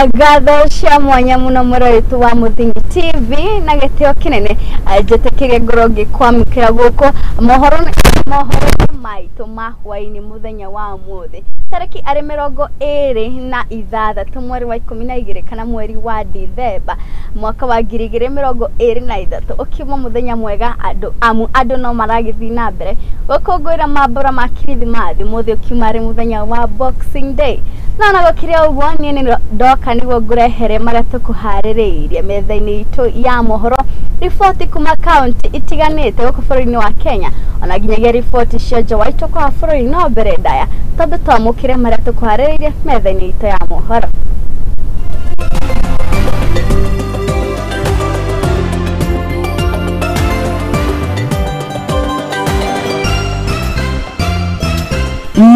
Ngatho cia mwanya muno mwĩrori wa Mũthingi TV na gĩtĩo kĩnene njĩtĩkĩrie ngorwo ngĩkwamũkĩra gũkũ mohoro maitũ ma hwaĩ-inĩ mũthenya wa ũmũthĩ tarĩki arĩ 26 mweri wa 12 kana mweri wa Dithemba mwaka wa 2023 ũkiuma mũthenya mwega andũ amu andũ no maragĩthiĩ na mbere gũkũngũĩra mambũra ma Kirithimathi mũthĩ ũkiuma arĩ mũthenya wa Boxing Day. No na gũkĩrĩ ũguo niĩ nĩ ndoka nĩguo ngũrehere marĩa tũkũharĩrĩirie metha-inĩ itũ ya mohoro, riboti kuma kaunti itiganĩte gũkũ bũrũri-inĩ wa Kenya ona nginyagia riboti cia nja wa itũ kwa bũrũri. No mbere ndaya tondũ twamũkĩre marĩa tũkũharĩrĩirie metha-inĩ itũ ya mohoro.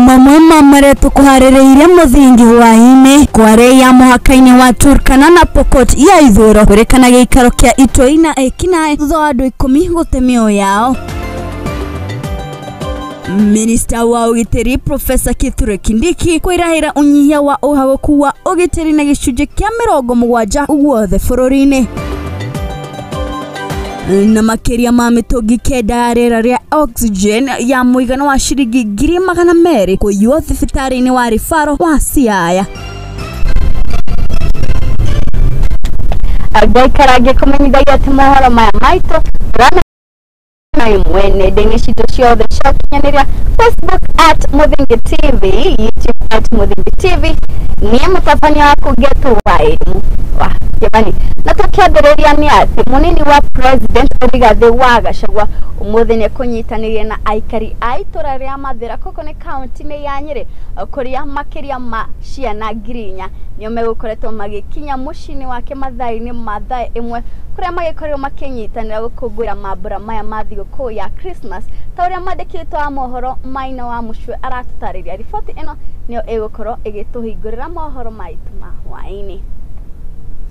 Mamwe ma marĩa tũkũharĩrĩirie mũthingi hwaĩ-inĩ kware ya mũhaka-inĩ wa Turkana na Pokot ya ithũĩro kũrĩkana gĩikaro kĩa itoi na ekinaĩ thutha wa andũ 10 gũte mĩoyo yao. Minista wa ũgitĩri Profesa Kithure Kindiki kwĩrahĩra ũnyihia wa ũhagũku wa ũgitĩri na gĩcunjĩ kĩa 70 guothe bũrũri-inĩ. Na makĩria ma mĩtũngi 9 ya rĩera rĩa oxygen ya mũigana wa ciringi 200,000 kũiywo thibitarĩ-inĩ wa Rifaro wa Siaya. Ngaikara ngĩkũmenyithagia atĩ mohoro maya maitũ na imwe nenda-inĩ citũ ciothe cia ũkinyanĩria, Facebook at Muthingi TV, YouTube at Muthingi TV. Niĩ mũtabania waku Getu wa Kĩmani. Na tũkĩambĩrĩria nĩ atĩ mũnini wa President Rigathĩ wa Gachagua ũmũthĩ nĩ ekũnyitanĩire na aikari a itũra rĩa Mathĩra gũkũ nĩ kaunti-inĩ ya Nyĩrĩ kũrĩa makĩria ma ciana 4,000 nĩo megũkoretwo magĩkinya mũciĩ-inĩ wake mathaa-inĩ ma thaa 1 kũrĩa magĩkorirwo makĩnyitanĩra gũkũngũĩra mambũra maya ma thigũkũ ya Christmas ta ũrĩa mwandĩki witũ wa mohoro Maina wa Mũcwe aratũtarĩria. Riboti ĩno nĩyo ĩgũkorwo ĩgĩtũhingũrĩra mohoro maitũ ma hwaĩ-inĩ.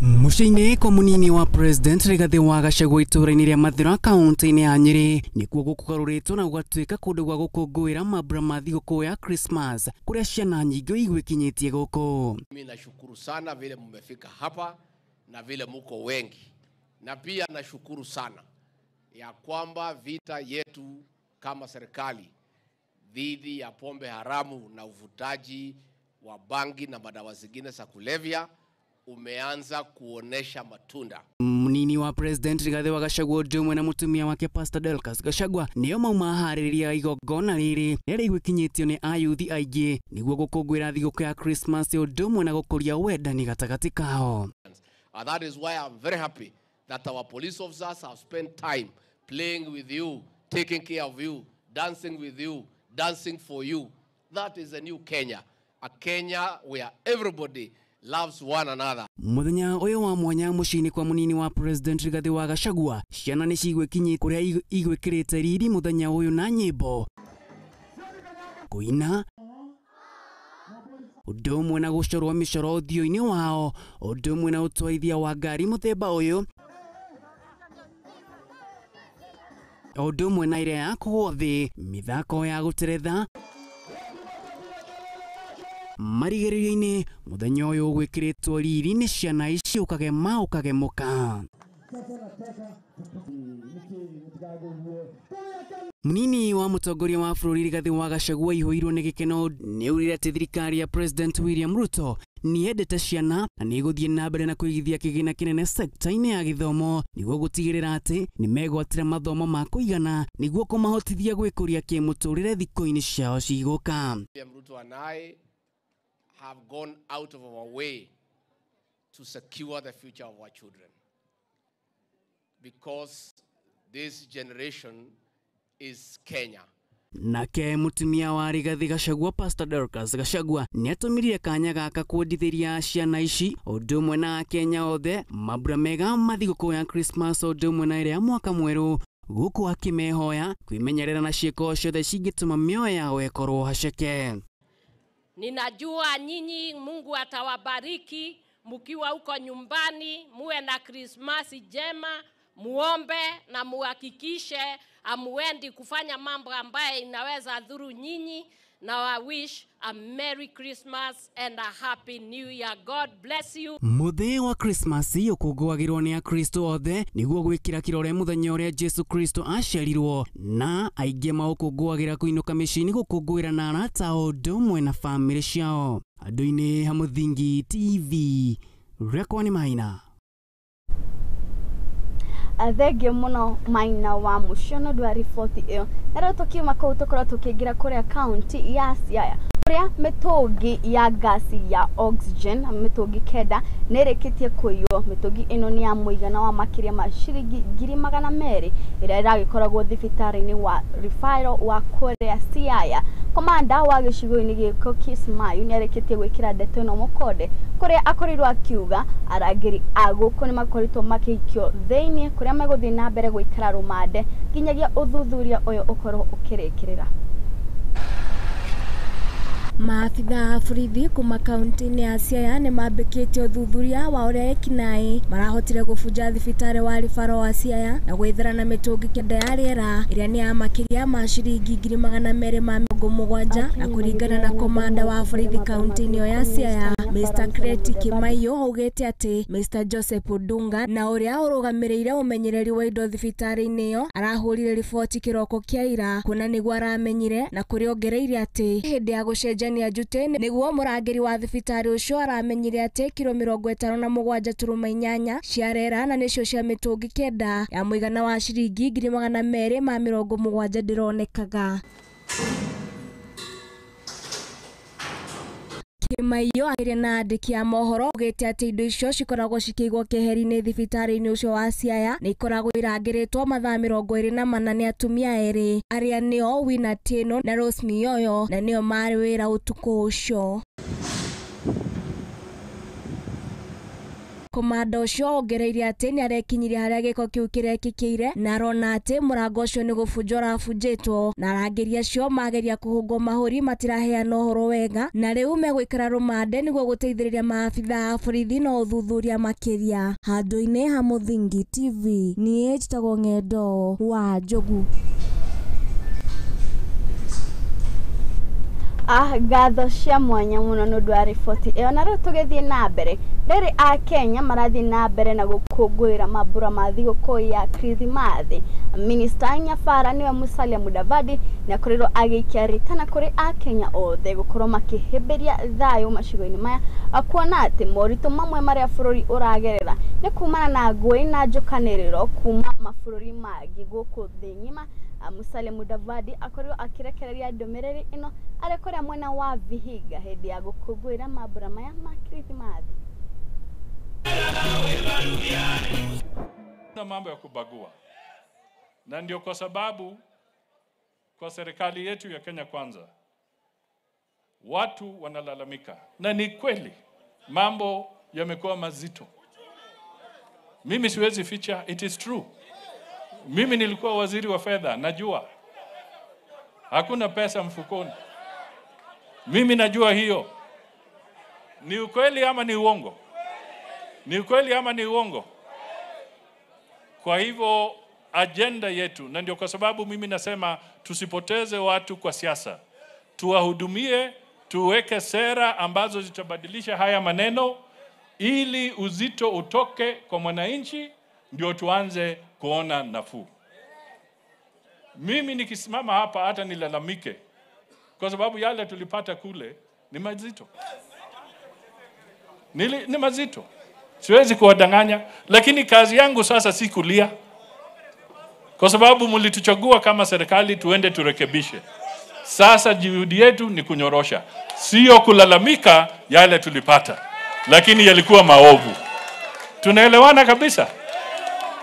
Mũciĩ-inĩ kwa mũnini wa President Rigathĩ wa Gachagua itũũra-inĩ rĩa Mathĩra kaunti-inĩ ya Nyĩrĩ nĩkuo gũkũgarũrĩtwo na gũgatuĩka kũndũ gwa gũkũngũĩra mambũra ma thigũkũ ya Christmas kũrĩa ciana nyingĩ igwĩkinyĩtie gũkũ. Mimi nashukuru sana vile mmefika hapa na vile muko wengi, na pia nashukuru sana ya kwamba vita yetu kama serikali dhidi ya pombe haramu na uvutaji wa bangi na madawa zingine za kulevya umeanza kuonesha matunda. Munini wa President Rigathĩ wa Gachagua ũndũ ũmwe na mũtumia wake Pastor Dorcas Gachagua nĩo maumaharĩrĩria igongona rĩrĩ rĩrĩa igwĩkinyĩtio nĩ ayuthi aingĩ nĩguo gũkũngũĩra thigũkũ ya Christmas ũndũ ũmwe na gũkũria wendani gatagatĩ kao. And that is why I'm very happy that our police officers have spent time playing with you, taking care of you, dancing with you, dancing for you. That is a new Kenya, a Kenya where everybody loves one another. Mũthenya ũyũ wa mwanya mũciĩ-inĩ kwa mũnini wa President Rigathĩ wa Gachagua ciana nĩ cigwĩkinyia kũrĩa igwĩkĩrĩte riri mũthenya ũyũ na nyĩmbo, kũina, ũndũ ũmwe na gũcorwo mĩcoro ũthiũ-inĩ wao, ũndũ ũmwe na ũtwarithia wa ngari mũthemba ũyũ, ũndũ ũmwe na ĩrĩa ya kũgwo thĩ, mĩthako ya gũteretha. Marigĩrĩrio-inĩ mũthenya ũyũ ũgwĩkĩrĩtwo riri nĩ ciana ici ũkagema ũkagemũka. Mũnini wa mũtongoria wa bũrũri Rigathĩ wa Gachagua aihũirwo nĩ gĩkeno nĩaugire atĩ thirikari ya President William Ruto nĩyendete ciana na nĩĩgũthiĩ na mbere na kũigithia kĩgĩna kĩnene sekta-inĩ ya gĩthomo nĩguo gũtigĩrĩra atĩ nĩmegwatĩra mathomo ma kũigana nĩguo kũmahotithia gwĩkũria kĩmũtũrĩre thikũ-inĩ ciao cigũka. William Ruto and I have gone out of our way to secure the future of our children, because this generation is Kenya. Nake mũtumia wa Rigathĩ Gachagua Pastor Dorcas Gachagua nĩatũmĩrire kanya gaka kwendithĩria ciana ici ũndũ ũmwe na Akenya othe mambura mega ma thigũkũ ya Christmas ũndũ ũmwe na ĩrĩa ya mwaka mwerũ gũkũ akĩmehoya kwĩmenyerera na ciĩko ciothe cingĩtũma mĩoyo yao ĩkorwo haceke. Ninajua nyinyi Mungu atawabariki mkiwa huko nyumbani, muwe na Krismasi njema, Muombe na muhakikishe amuendi kufanya mambo ambaye inaweza dhuru nyinyi. Now I wish a Merry Christmas and a Happy New Year. God bless you. Muthee wa Christmas ukungũagĩrwo nĩ Akristo othe nĩguo gwĩkĩra kĩrore mũthenya ũrĩa Jesu Kristo aciarirwo, na aingĩ maũkũngũagĩra kũinũka mĩciĩ-inĩ gũkũngũĩra na arata o ũndũ ũmwe na bamĩrĩ ciao. Andũ-inĩ ha Mũthingi TV, Rekwa nĩ Maina. Thengio muno Maina wa mũcio nĩ ũndũ wa riboti ĩyo. Na rĩu tũkiuma kũu tũkorwo tũkĩingĩra kũrĩa kaunti ya Siaya, kũrĩa mĩtũngi ya ngasi ya oxygen mĩtũngi 9 nĩ ĩrĩkĩtie kũiywo. Mĩtũngi ĩno nĩ ya mũigana wa makĩria ma ciringi 200,000 ĩrĩa ĩragĩkoragwo thibitarĩ-inĩ wa referral wa kũrĩa Siaya. Komanda wa gĩcigo-inĩ gĩkũ Kismayu nĩ arĩkĩtie gwĩkĩra ndeto ĩno mũkonde, kũrĩa akorirwo akiuga arangĩri a gũkũ nĩ makoretwo makĩikio thĩinĩ kũrĩa megũthiĩ na mbere gũikara rũmande nginyagia ũthuthuria ũyũ ũkorwo ũkĩrĩkĩrĩra. Maabitha a borithi kuma kaunti-inĩ ya Siaya nĩ mambĩkĩtie ũthuthuria wa ũrĩa ekinaĩ marahotire gũbunja thibitarĩ wa ribaro wa Siaya na gwĩthera na mĩtũngi 9 ya rĩera ĩrĩa nĩ ya makĩria ma ciringi 270,000. Na kũringana na komanda wa borithi kaunti-inĩ ĩyo ya Siaya Mr. Kreti Kimaiyo augĩte atĩ Mr. Joseph Odunga na ũrĩa ũrũgamĩrĩire ũmenyereri wa indo thibitarĩ-inĩ ĩyo arahũrire riboti kĩroko kĩa ira kuona nĩguo aramenyire, na kũrĩa ongereire atĩ hĩndĩ ya gũcenjania njute nĩguo mũrangĩri wa thibitarĩ ũcio aramenyire atĩ kiro 57.8 cia rĩera na nĩcio cia mĩtũngi 9 ya mũigana wa ciringi 270,000 ndĩronekaga. Kimaiyo akĩaria na andĩki a mohoro augĩte atĩ indo icio cikoragwo cikĩigwo keheri-inĩ thibitarĩ-inĩ ũcio wa Siaya nĩ ikoragwo irangĩrĩtwo mathaa 24 nĩ atumia erĩ arĩa nĩo Wina Tino na Rose Mioyo, na nĩo marĩ wĩra ũtukũ ũcio. Komanda ũcio ongereire atĩ nĩ arekinyirie harĩa gĩko kĩu kĩrekĩkĩire na arona atĩ mũrango ũcio nĩ gũbunjwo ũrabunjĩtwo, na arangĩri acio mageria kũhũngwo mahũri matiraheana ũhoro wega, na rĩu megũikara rũmande nĩguo gũteithĩrĩria maabitha a borithi na ũthuthuria makĩria. Handũ-inĩ ha Mũthingi TV, niĩ njĩtagwo Ng'endo wa Njogu. Ngatho cia mwanya mũno nĩ ũndũ wa riboti ĩyo. Na rĩu tũgĩthiĩ na mbere, rĩrĩ a Kenya marathiĩ na mbere na gũkũngũĩra mambura ma thigũkũ ya Kirithimathi. Minista Nyabara nĩwe Musalia Mudavadi nĩ akorirwo agĩikia ritana kũrĩ a Kenya othe gũkorwo makĩhĩmbĩria thayũ macigo-inĩ maya, kuona atĩ moritũ mamwe marĩa bũrũri ũragerera nĩ kumana na ngũĩ na njũkanĩrĩro kuma mabũrũri mangĩ gũkũ thĩ ng'ima. Musalia Mudavadi akorirwo akĩrekereria ndũmĩrĩri ĩno arĩ kũrĩa mwena wa Vihiga hĩndĩ ya gũkũngũĩra mambura maya ma Kirithimathi. Na mambo ya kubagua, na ndio kwa sababu kwa serikali yetu ya Kenya Kwanza watu wanalalamika, na ni kweli mambo yamekuwa mazito. Mimi siwezi ficha, it is true. Mimi nilikuwa waziri wa fedha, najua hakuna pesa mfukoni. Mimi najua hiyo. Ni ukweli ama ni uongo? Ni ukweli ama ni uongo? Kwa hivyo agenda yetu, na ndio kwa sababu mimi nasema tusipoteze watu kwa siasa. Tuwahudumie, tuweke sera ambazo zitabadilisha haya maneno ili uzito utoke kwa mwananchi, ndio tuanze kuona nafuu. Mimi nikisimama hapa hata nilalamike, kwa sababu yale tulipata kule ni mazito. Ni mazito. Siwezi kuwadanganya, lakini kazi yangu sasa si kulia. Kwa sababu mlituchagua kama serikali tuende turekebishe. Sasa juhudi yetu ni kunyorosha, sio kulalamika yale tulipata, lakini yalikuwa maovu. Tunaelewana kabisa?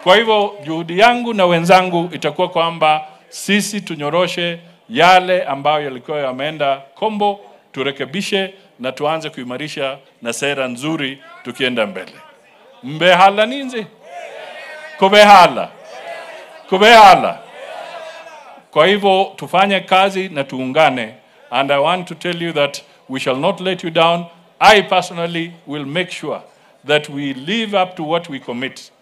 Kwa hivyo juhudi yangu na wenzangu itakuwa kwamba sisi tunyoroshe yale ambayo yalikuwa yameenda kombo, turekebishe na tuanze kuimarisha na sera nzuri tukienda mbele. Mbehala ninzi? Kubehala. Kubehala. Kwa hivyo tufanye kazi na tuungane, and I want to tell you that we shall not let you down. I personally will make sure that we live up to what we commit.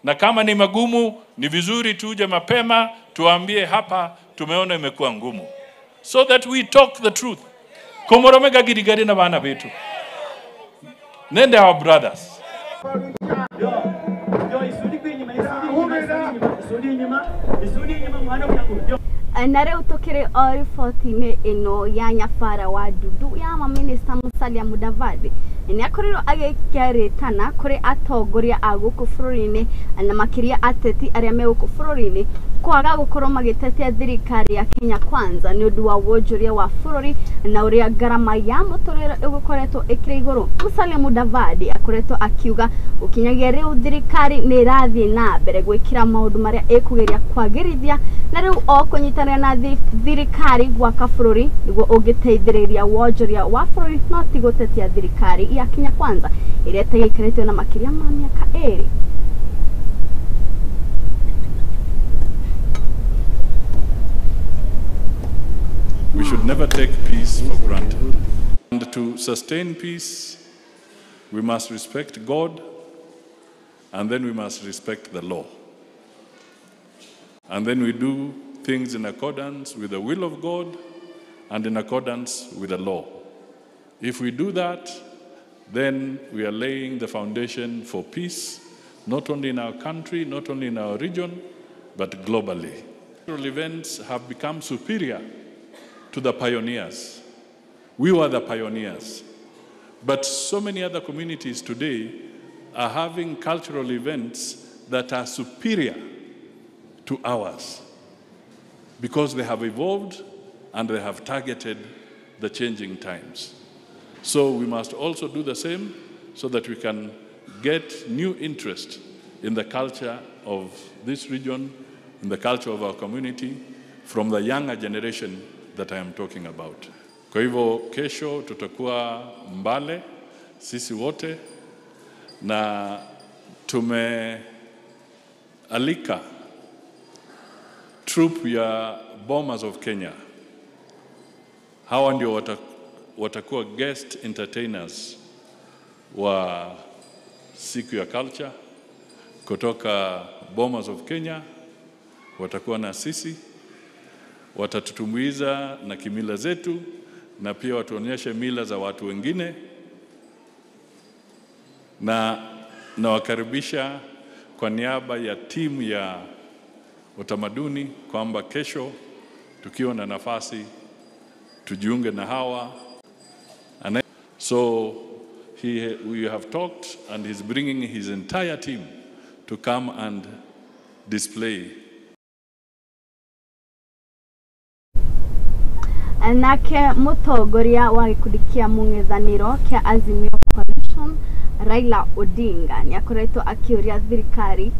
Na kama ni magumu, ni vizuri tuje mapema tuambie hapa tumeona imekuwa ngumu, so that we talk the truth. Komoromega girigari na bana betu. Nende our brothers. Na rĩu tũkĩrĩ o riboti-inĩ ĩno ya nyabara wa ndundu ya maminista Musalia Mudavadi nĩ akorirwo agĩikia rĩtana kũrĩ atongoria a gũkũ bũrũri-inĩ na makĩria ateti arĩa me gũkũ bũrũri-inĩ kwaga gũkorwo magĩtetia thirikari ya Kenya Kwanza nĩ ũndũ wa wonjoria wa bũrũri na ũrĩa ngarama ya mũtũrĩre ĩgũkoretwo ĩkĩrĩ igũrũ. Musalia Mudavadi akoretwo akiuga gũkinyagia rĩu thirikari nĩ ĩrathiĩ na mbere gwĩkĩra maũndũ marĩa ĩkũgeria kwagĩrithia na rĩu o kũnyitanĩra na thirikari gwaka bũrũri nĩguo ũngĩteithĩrĩria wonjoria wa bũrũri no ti gũtetia thirikari ya Kenya Kwanza ĩrĩa ĩtagĩikarĩtio na makĩria ma mĩaka 2. We should never take peace for granted. And to sustain peace, we must respect God, and then we must respect the law. And then we do things in accordance with the will of God and in accordance with the law. If we do that, then we are laying the foundation for peace, not only in our country, not only in our region, but globally. Events have become superior to the pioneers. We were the pioneers. But so many other communities today are having cultural events that are superior to ours because they have evolved and they have targeted the changing times. So we must also do the same so that we can get new interest in the culture of this region, in the culture of our community, from the younger generation that I am talking about. Kwa hivyo kesho tutakuwa Mbale sisi wote, na tumealika troupe ya Bombers of Kenya. Hawa ndio watakuwa guest entertainers wa siku ya culture kutoka Bombers of Kenya. Watakuwa na sisi, watatutumbuiza na kimila zetu na pia watuonyeshe mila za watu wengine, na nawakaribisha kwa niaba ya timu ya utamaduni kwamba kesho tukiwa na nafasi tujiunge na hawa. And so we have talked, and he's bringing his entire team to come and display. Nake mutongoria wa gikundi kia mung'ethaniro kia Azimio Coalition Raila Odinga ni akoretwo akiuria thirikari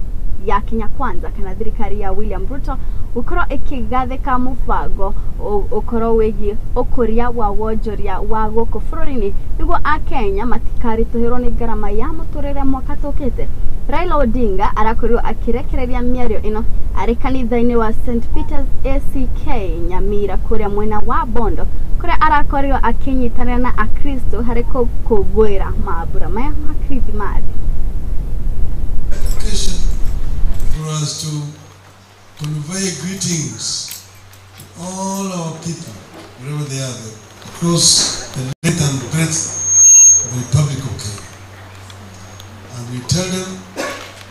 ya Kenya Kwanza kana thirikari ya William Ruto gukorwo ikigathika mubango ukorwo wigie ukuria wa wonjoria wa guku bururi-ini niguo akenya matikaritũhĩrwo nĩ ngarama ya mũtũrĩre mwaka tũkĩte. Raila Odinga arakorirwo akirekereria mĩario ĩno arĩ kanitha-inĩ wa St Peter's ACK Nyamira kũrĩa mwena wa Bondo kũrĩa arakorirwo akĩnyitanĩra na akristo harĩ gũkũngũĩra mambura maya ma Krismathi. For us to convey greetings to all our people, wherever they are, across the length and breadth of the Republic of Kenya. And we tell them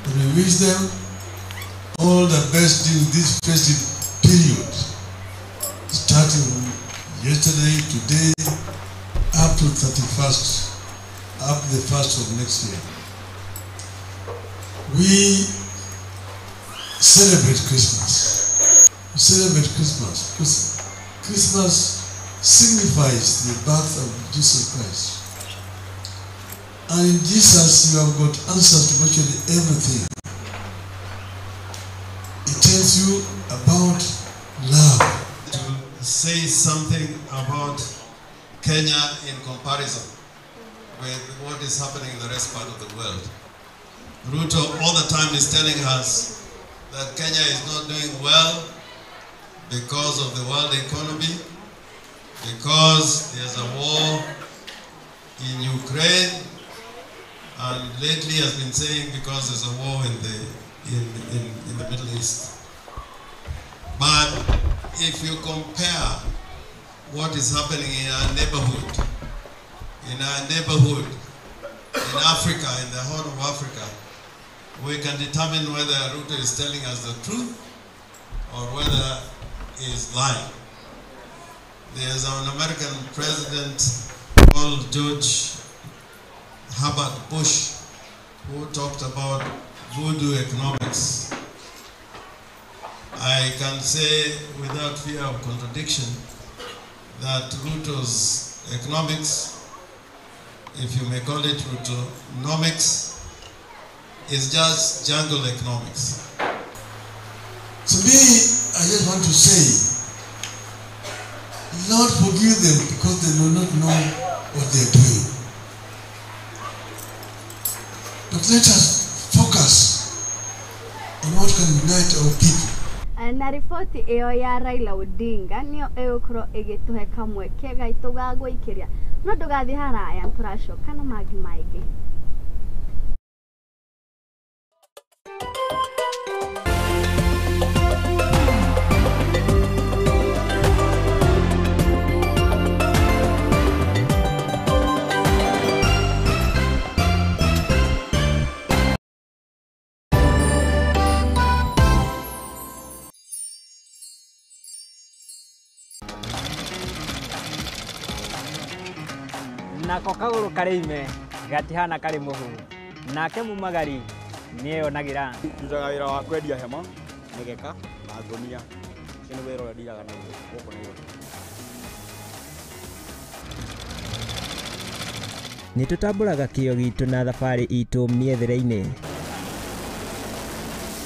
that we wish them all the best during this festive period, starting from yesterday, today, up to 31st, up to the 1st of next year. We celebrate Christmas. We celebrate Christmas because Christmas signifies the birth of Jesus Christ. And in Jesus, you have got answers to virtually everything. It tells you about love. To say something about Kenya in comparison with what is happening in the rest part of the world. Ruto all the time is telling us that Kenya is not doing well because of the world economy, because there's a war in Ukraine, and lately has been saying because there's a war in the in the Middle East. But if you compare what is happening in our neighborhood, in Africa, in the Horn of Africa, we can determine whether Ruto is telling us the truth or whether he is lying. There's an American president called George Herbert Bush who talked about voodoo economics. I can say without fear of contradiction that Ruto's economics, if you may call it Rutonomics, is just jungle economics. To me, I just want to say, Lord, forgive them because they do not know what they are doing. But let us focus on what can unite our people. Na riboti ĩyo ya Raila Odinga nĩyo ĩgũkorwo ĩgĩtũhe kamweke gaitũ ga gwĩikĩria no ndũgathiĩ haraya tũracoka na mangĩ maingĩ. Nako kagũrũ karĩ ime gatihana karĩ mũhu nake mumagari nĩeyonagĩra. Ndutaga wĩra wa kwendia hema, mĩgeka na ngũnia. Ũcio nĩ wĩra ũrĩa ndiraga naguo gũkũ Nairobi. Nĩ tũtambũraga kĩo gitũ na thabarĩ itũ mĩethere-inĩ.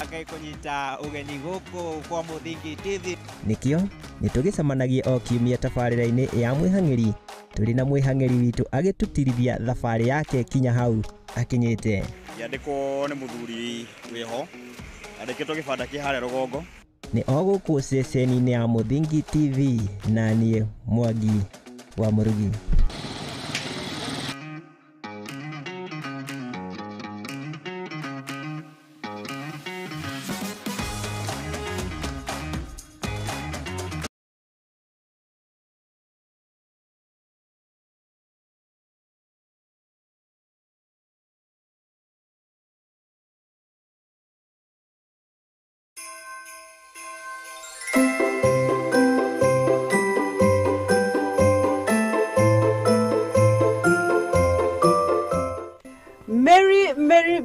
Ngai kũnyita ũgeni gũkũ kwa Mũthingi TV. Nĩkĩo nĩ tũgĩcemanagia o kiumia tabarĩra-inĩ ya mwĩhang'ĩri tũrĩ na mwĩhang'ĩri witũ agĩtũtirithia thabarĩ yake kinya hau akinyĩte. Yandĩkwo nĩ mũthuri wĩho andĩkĩtwo gĩbanda kĩ harĩa rũgongo. Nĩ o gũkũ ceceni-inĩ ya Mũthingi TV na niĩ Mwangi wa Mũrugi.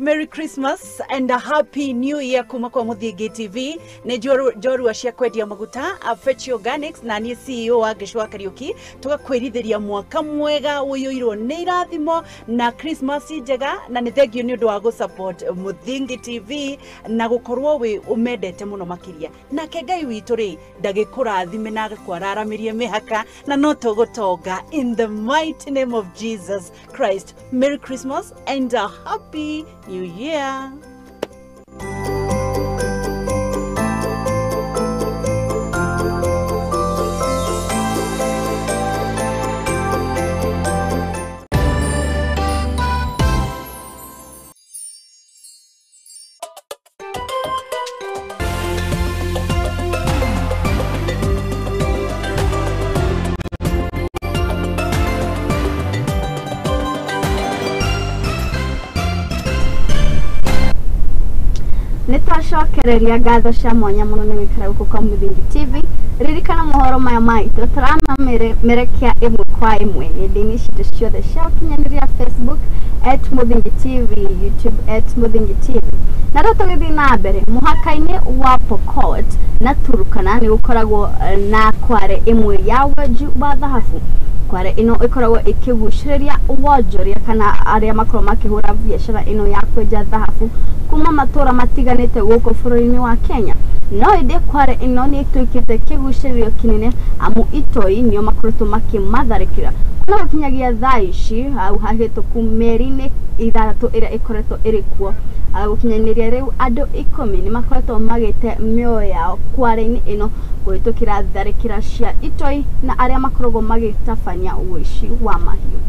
Merry Christmas and a Happy New Year kuma kwa Mũthingi TV. Nĩ njorua cia kwendia maguta Fetch Organics na niĩ CEO wa Gĩcũa Kariũki tũgakwĩrithĩria mwaka mwega ũiyũirwo nĩ irathimo na Christmas njega na nĩ thengio nĩ ũndũ wa gũ support Mũthingi TV na gũkorwo wĩ ũmendete mũno makĩria. Nake Ngai witũ rĩ ndagĩkũrathime na agakwararamirie mĩhaka na no tũgũtonga in the mighty name of Jesus Christ. Merry Christmas and a Happy New Year. Nĩtwacokereria ngatho cia mwanya mũno nĩ gũikara gũkũ kwa Mũthingi TV. Ririkana mohoro maya maitũ tũramamerekia ĩmwe kwa ĩmwe nenda-inĩ citũ ciothe cia ũkinyanĩria Facebook @Mũthingi TV, YouTube @Mũthingi TV. Na rĩu tũgĩthiĩ na mbere mũhaka-inĩ wa Pokot na Turkana nĩ gũkoragwo na kware ĩmwe ya wenji wa thahabu. Kware ĩno ĩkoragwo ĩkĩgucĩrĩria wonjoria kana arĩa makoragwo makĩhũra biacara ĩno ya kwenja thahabu kuma matũra matiganĩte gũkũ bũrũri-inĩ wa Kenya. No ĩndĩ kware ĩno nĩ ĩtuĩkĩte kĩgucĩrĩrio kĩnene amu itoi nĩo makoretwo makĩmatharĩkĩra. Kuna gũkinyagia thaa ici hau hahĩtũku mĩeri-inĩ 6 ĩrĩa ĩkoretwo ĩrĩ kuo gũkinyanĩria rĩu andũ 10 nĩ makoretwo magĩte mĩoyo yao kware-inĩ ĩno kũhĩtũkĩra tharĩkĩra cia itoi na arĩa makoragwo magĩtabania ũici wa mahiũ.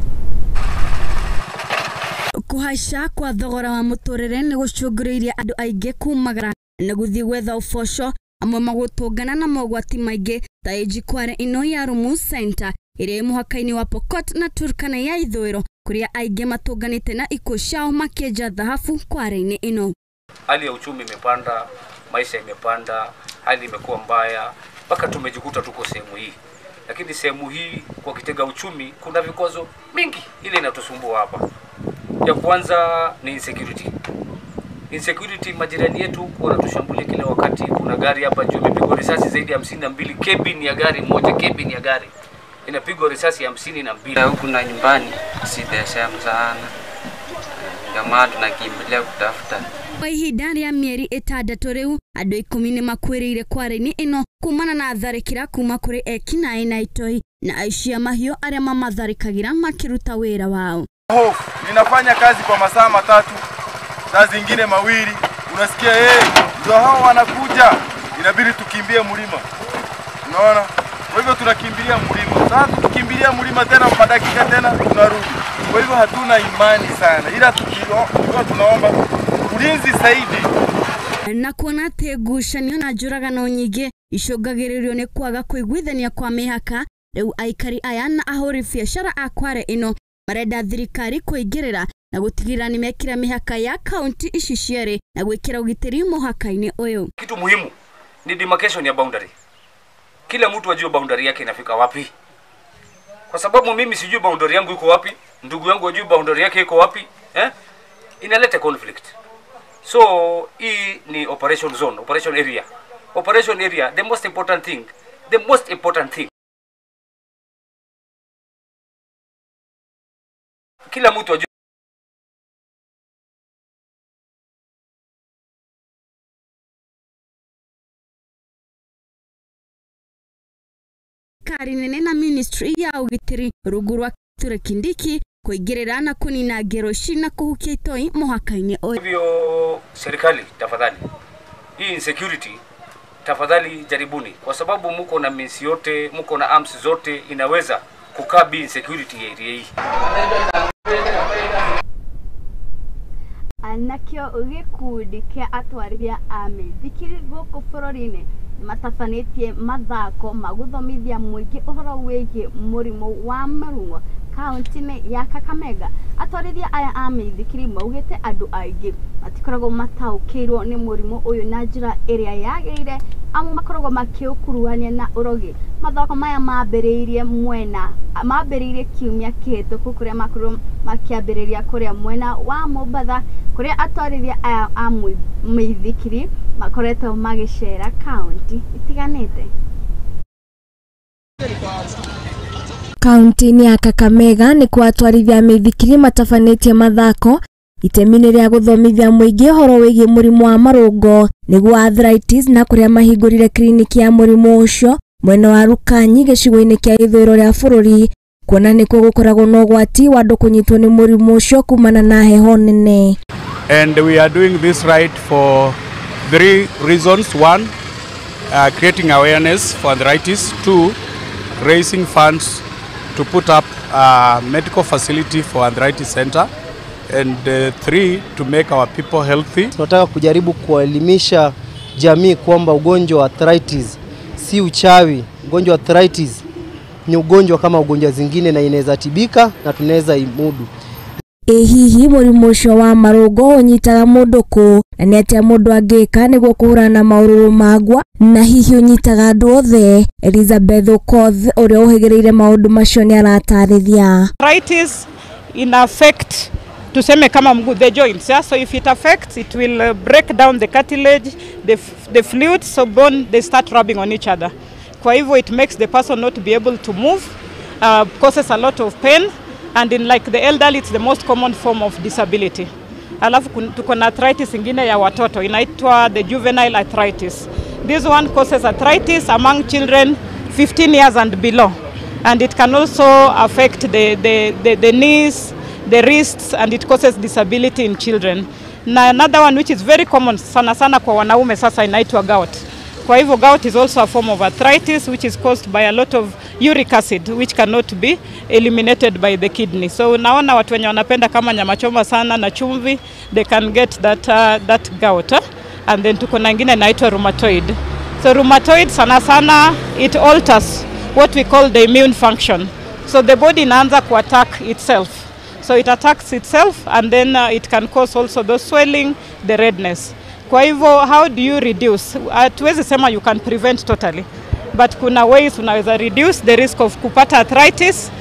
Kuhaica kwa thogora wa muturire ni gucunguririe andu aingi kumagara na guthie gwetha uboco, amwe magutungana na mogwati maingi ta ĩnji kware ino ya Rumu Center ĩrĩa ĩ mũhaka-inĩ wa Pokot na Turkana ya ithũĩro, kũrĩa aingĩ matunganĩte na ikuũ ciao makĩenja thahabu kware-inĩ ĩno. Hali ya uchumi imepanda, maisha imepanda, hali imekuwa mbaya mpaka tumejikuta tuko sehemu hii. Lakini sehemu hii kwa kitega uchumi kuna vikwazo mingi ile inatusumbua hapa. Ya kwanza ni insecurity. Insecurity, majirani yetu wanatushambulia kila wakati. Kuna gari hapa juu imepigwa risasi zaidi ya 52, cabin ya gari moja, cabin ya gari inapigwa risasi ya 52. Huku na nyumbani si the same sana. Ndio maana tunakimbilia kutafuta. Kwa ihinda rĩa mĩeri 6 rĩu andũ 10 nĩ makuĩrĩire kware-inĩ ĩno kumana na tharĩkĩra kuma kũrĩ ekinaĩ na itoi na aici a mahiũ arĩa mamatharĩkagĩra makĩruta wĩra wao. Hofu, ninafanya kazi kwa masaa 3, saa zingine 2, unasikia ndio hao wanakuja, inabidi tukimbie mlima. Unaona? Kwa hivyo tunakimbilia mlima. Sasa tukikimbilia mlima tena kwa dakika tena tunarudi. Kwa hivyo hatuna imani sana. Ila tukiwa tunaomba ulinzi zaidi. Na kuona atĩ ngucanio na njũragano nyingĩ icũngagĩrĩrio nĩ kwaga kũiguithania kwa mĩhaka, rĩu aikari aya na ahũri biacara a kware ĩno marenda thirikari kũingĩrĩra na gũtigĩrĩra nĩ mekĩra mĩhaka ya kaunti ici cierĩ na gwĩkĩra ũgitĩri mũhaka-inĩ ũyũ. Kitu muhimu ni demarcation ya boundary. Kila mtu ajue boundary yake inafika wapi. Kwa sababu mimi sijui boundary yangu iko wapi, ndugu yangu ajui boundary yake iko wapi, Inaleta conflict. So hii ni operation zone, operation area. Operation area, the most important thing, the most important thing. Kila mtu ajue. Kari nene na ministry ya ũgitĩri rungu rwa Kithure Kindiki kuingĩrĩra na kũnina ngero ici na kũhukia itoi mũhaka-inĩ ũyũ. Hivyo serikali tafadhali, hii insecurity tafadhali jaribuni, kwa sababu muko na means yote, muko na arms zote, inaweza kukabi insecurity ya area hii. Nakĩo gĩkundi kĩa atwarithia a mĩithikiri gũkũ bũrũri-inĩ nĩmatabanĩtie mathako ma gũthomithia mũingĩ ũhoro wĩgiĩ mũrimũ wa marung'o kaunti-inĩ ya Kakamega. Atwarithia aya a mĩithikiri maugĩte andũ aingĩ matikoragwo mataũkĩirwo nĩ mũrimũ ũyũ na njĩra ĩrĩa yagĩrĩire, amwe makoragwo makĩũkuruhania na ũrogi. Mathako maya mambĩrĩirie kiumia kĩhĩtũku kũrĩa makorirwo makĩambĩrĩria kũrĩa mwena wa Mombatha, kũrĩa atwarithia aya a mĩithikiri makoretwo magĩcera kaunti itiganĩte. Kaunti-inĩ ya Kakamega nĩ kwa atwarithia mĩithikiri matabanĩtie mathako itemi-inĩ rĩa gũthomithia mũingĩ ũhoro wĩgiĩ mũrimũ wa marũngo nĩguo arthritis, na kũrĩa mahingũrire kliniki ya mũrimũ ũcio mwena wa Rukanyi gĩcigo-inĩ kĩa ithũĩro rĩa bũrũri, kuona nĩkuo gũkoragwo na ũgwati wa andũ kũnyitwo nĩ mũrimũ ũcio kumana na heho nene. And we are doing this right for 3 reasons. 1, creating awareness for arthritis. 2, raising funds to put up a medical facility for arthritis center, and 3, to make our people healthy. Tunataka kujaribu kuelimisha jamii kwamba ugonjwa wa arthritis si uchawi. Ugonjwa wa arthritis ni ugonjwa kama ugonjwa zingine na inaweza tibika na tunaweza imudu. Hihi mũrimũ ũcio wa marũngo ũnyitaga mũndũ kũ, na nĩ atĩa mũndũ angĩka nĩguo kũhũrana na maũrũrũ magwa, na hihi ũnyitaga andũ othe? Elizabeth Okoth ũrĩa ũhĩgĩrĩire maũndũ macio nĩ aratarĩria. Arthritis ina affect tuseme kama mguu, the joints, yeah? So if it affects, it will break down the cartilage, the fluids, so bone, they start rubbing on each other. Kwa hivyo it makes the person not be able to move, causes a lot of pain. And in like the elderly, it's the most common form of disability. Alafu tuko na arthritis ingine ya watoto, inaitwa the juvenile arthritis. This one causes arthritis among children 15 years and below. And it can also affect the knees, the wrists, and it causes disability in children. Na another one which is very common sana sana kwa wanaume sasa inaitwa gout. Kwa hivyo gout is also a form of arthritis which is caused by a lot of uric acid which cannot be eliminated by the kidney. So unaona watu wenye wanapenda kama nyama choma sana na chumvi, they can get that gout. And then tuko na ingine inaitwa rheumatoid. So rheumatoid sana sana it alters what we call the immune function. So the body inaanza ku attack itself. So it attacks itself and then it can cause also the swelling, the redness. Kwa hivyo how do you reduce? Hatuwezi sema you can prevent totally, but kuna ways unaweza reduce the risk of kupata arthritis.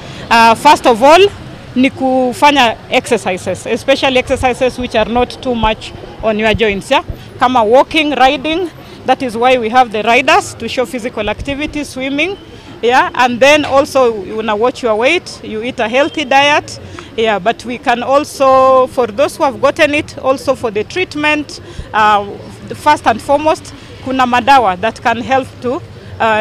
First of all ni kufanya exercises, especially exercises which are not too much on your joints, yeah? Kama walking, riding. That is why we have the riders to show physical activity, swimming, yeah? And then also you wanna watch your weight, you eat a healthy diet. Yeah, but we can also, for those who have gotten it, also for the treatment, first and foremost, kuna madawa that can help to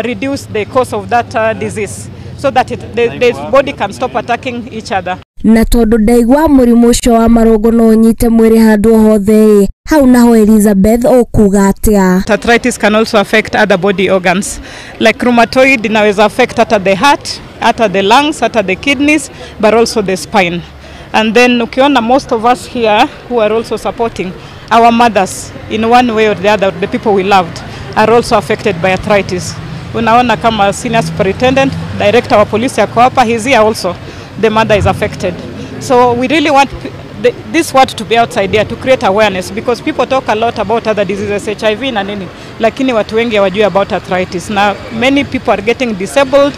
reduce the cause of that disease so that the body can stop attacking each other. Na tondu ndaigua mũrimũ ũcio wa marũngo no ũnyite mwĩrĩ handũ hothe, hau naho Elizabeth okuga atia? Arthritis can also affect other body organs like rheumatoid inaweza affect hata the heart, hata the lungs, hata the kidneys, but also the spine. And then ukiona most of us here who are also supporting our mothers in one way or the other, the people we loved are also affected by arthritis. Unaona kama senior superintendent, director wa polisi yako hapa, he's here also. The mother is affected. So we really want this word to be outside there to create awareness, because people talk a lot about other diseases, HIV na nini, lakini watu wengi hawajui about arthritis. Now many people are getting disabled,